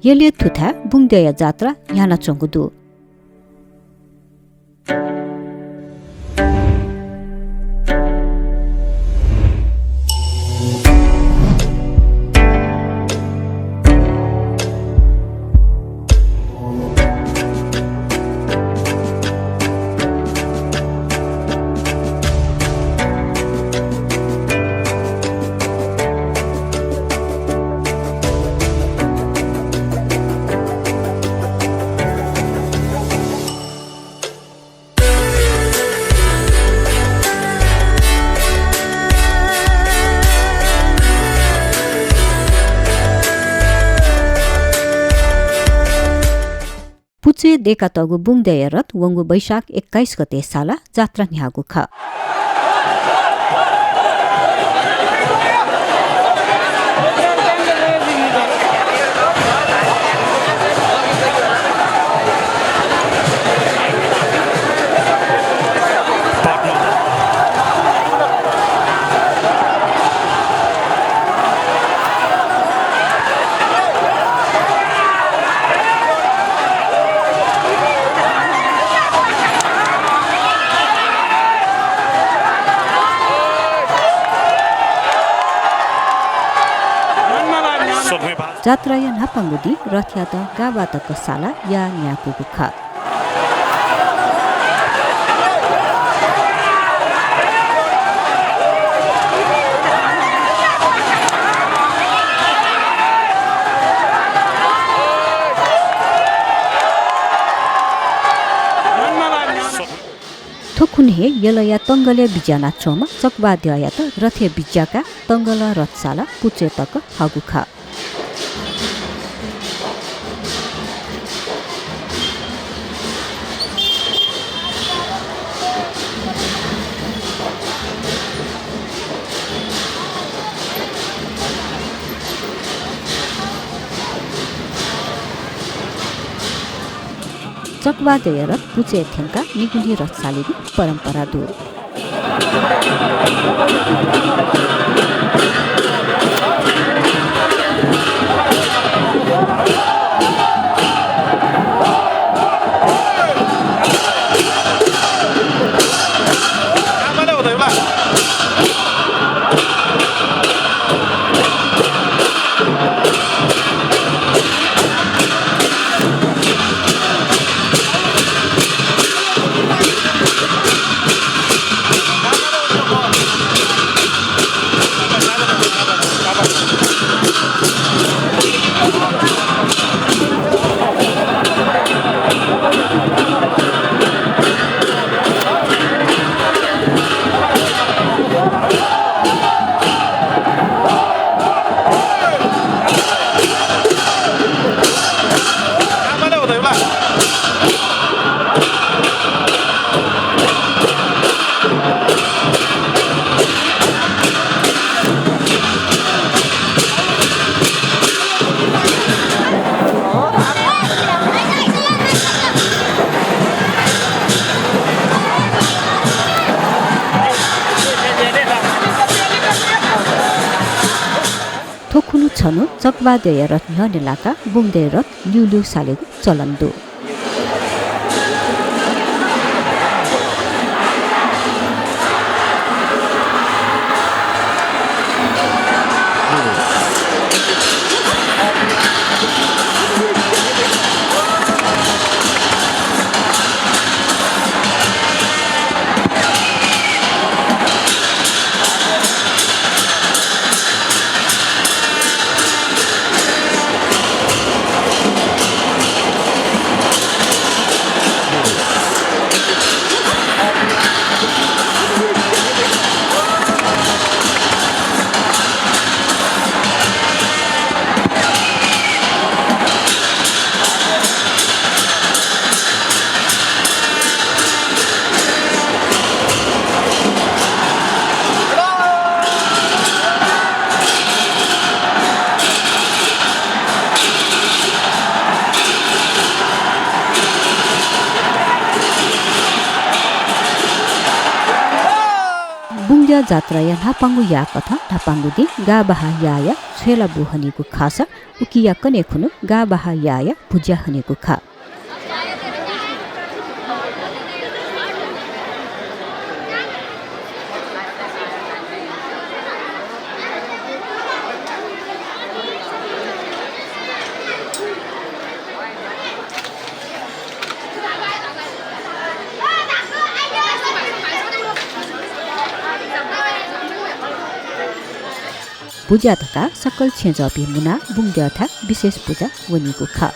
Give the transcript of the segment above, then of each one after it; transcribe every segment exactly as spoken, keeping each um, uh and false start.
यलय् थुथाय् बुंगद्यःया जात्रा न्ह्यानाच्वंगु दु। पुचय् दय्कातःगु बुंगद्यःया रथ वंगु वैशाख एक्काइस गते साला जात्रा न्ह्याःगु खः। जात्राया न्हापांगु दिं रथयात गाबा तक साला याः न्ह्याकूगु खः। थ्व खुन्हु हे यलया तंगलय् बिज्यानाच्वंम्ह चकवाद्यःयात रथय् बिज्याकाः तंगलं रथ सालाः पुचय् तक हःगु खः। चकवाद्यःया रथ पुचय् थ्यंकाः निगुलिं रथ सालेगु परम्परा दु। थ्व खुन्हु छन्हु चकवाद्यःया रथ न्ह्यःने लाकाः बुंगद्यःया रथ ल्यूल्यू सालेगु चलन दु। उकिया जात्राया न्हापांगु याःकथं न्हापांगु दिं गाः बहाः याःया छ्वय्‌लाबू हनीगु खःसा उकिया कन्हय् खुन्हु गाः बहाः याःया भुज्या हनीगु खः। भुज्या धकाः सकल छेँजःपिं मुनाः बुंगद्यःथाय् विशेष पुजा वनीगु खः।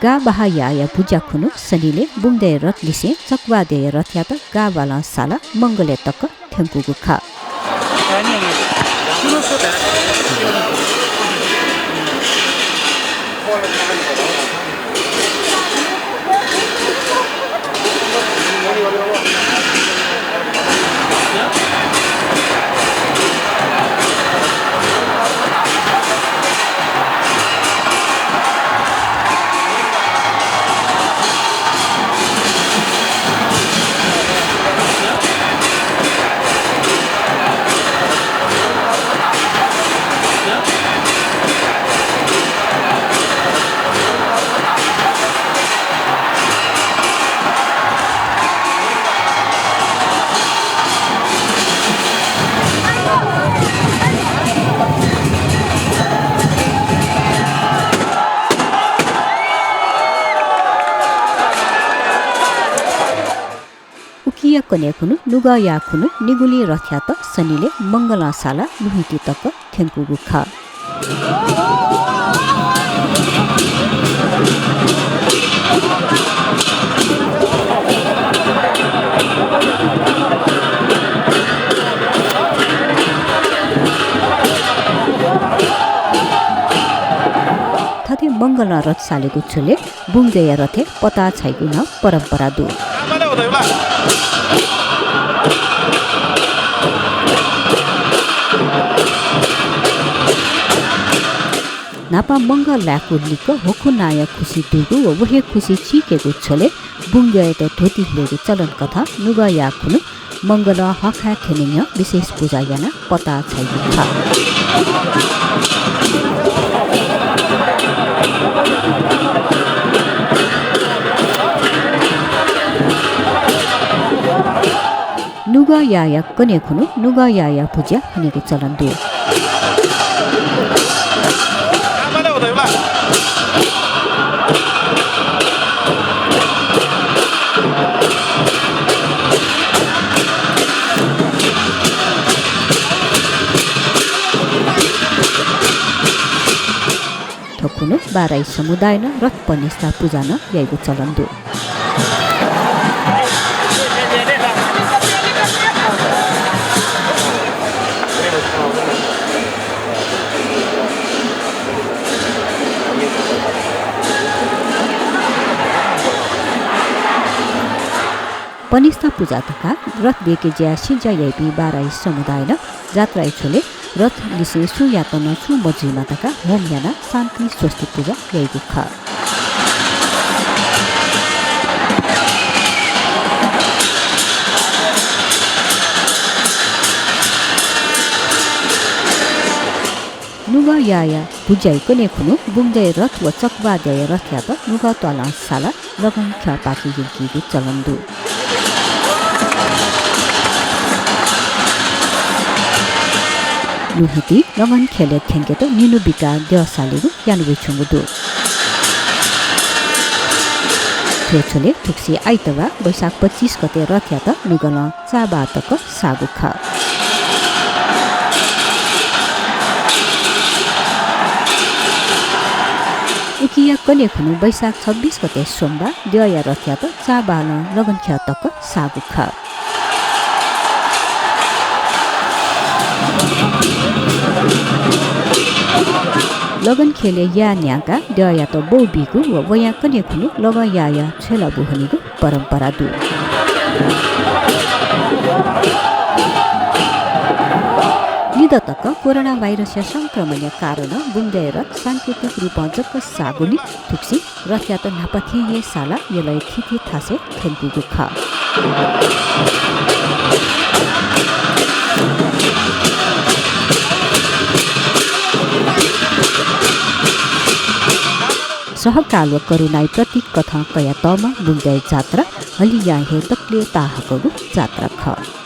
गाः बहाः याःया भुज्या खुन्हु सनिलय् बुंगद्यःया रथ लिसें चकवाद्यःया रथयात गाः बालं सालाः मंगलय् तक थ्यंकूगु खः। उकिया कन्हय् खुन्हु नुगः याः खुन्हु निगुलिं रथयात सनिलय् मंगलं सालाः लुहिंति तक थ्यंकूगु खः। थथे मंगलं रथ सालेगु झ्वलय् बुंगद्यःया रथय् पताः छाइगु नं परम्परा दु। न्हापा मंगल लायेकु लिक्क ह्वखु नांया खुसि दुगु व व हे खुसि चीकेगु झ्वलय् बुंगद्यःयात धोती ह्वलेगु चलन कथं नुगः याः खुन्हु मंगलं हःखाय् थ्यने न्ह्यः विशेष पुजा यानाः पताः छाइगु खः। नुगः याःया कन्हय् खुन्हु नुगः याःया भुज्या हनेगु चलन दु। थ्व खुन्हु बाराही समुदायं रथ पनिस्था पुजा नं याइगु चलन दु। पनिस्था पुजा धकाः रथ ब्यके ज्याय् सिज्या याइपिं बाराही समुदायं जात्राया झ्वलय् रथ लिसें सुयातं नं छुं मजुइमा धकाः होम यानाः शान्ति स्वस्ति पुजा याइगु खः। नुगः याःया भुज्याया कन्हय् खुन्हु बुंगद्यःया रथ व चकवाद्यःया रथयात नुगः त्वालं सालाः लगन ख्यःपाखे यंकीगु चलन दु। लुहिंतिं लगन ख्यलय् थ्यंकेत निन्हु बिकाः द्यः सालेगु याना वइच्वंगु दु। थ्व झ्वलय् थुगुसी आइतबाः वैशाख पच्चिस गते रथयात नुगलं चाःबाः तक साःगु खः। उकिया कन्हय् खुन्हु वैशाख छब्बिस गते सोमबाः द्यःया रथयात चाःबालं लगन ख्यः तक साःगु खः। लगन ख्यलय् याः न्यांकाः द्यःयात बौ बीगु व वयां कन्हय् खुन्हु लगं याःया छ्वय् लाःबु हनीगु परम्परा दु। निदँ तक कोरोना भाइरसया संक्रमणया कारणं बुंगद्यःया रथ सांकेतिक रूपं जक साःगुलिं थुगुसी रथयात न्हापा थें हे सालाः यलया थीथी थासय् थ्यंकूगु खः। सहकाल व करुणाया प्रतीक कथं कयातःम्ह बुंगद्यःया जात्रा हलिंयां हे दकलय् ताःहाकःगु जात्रा खः।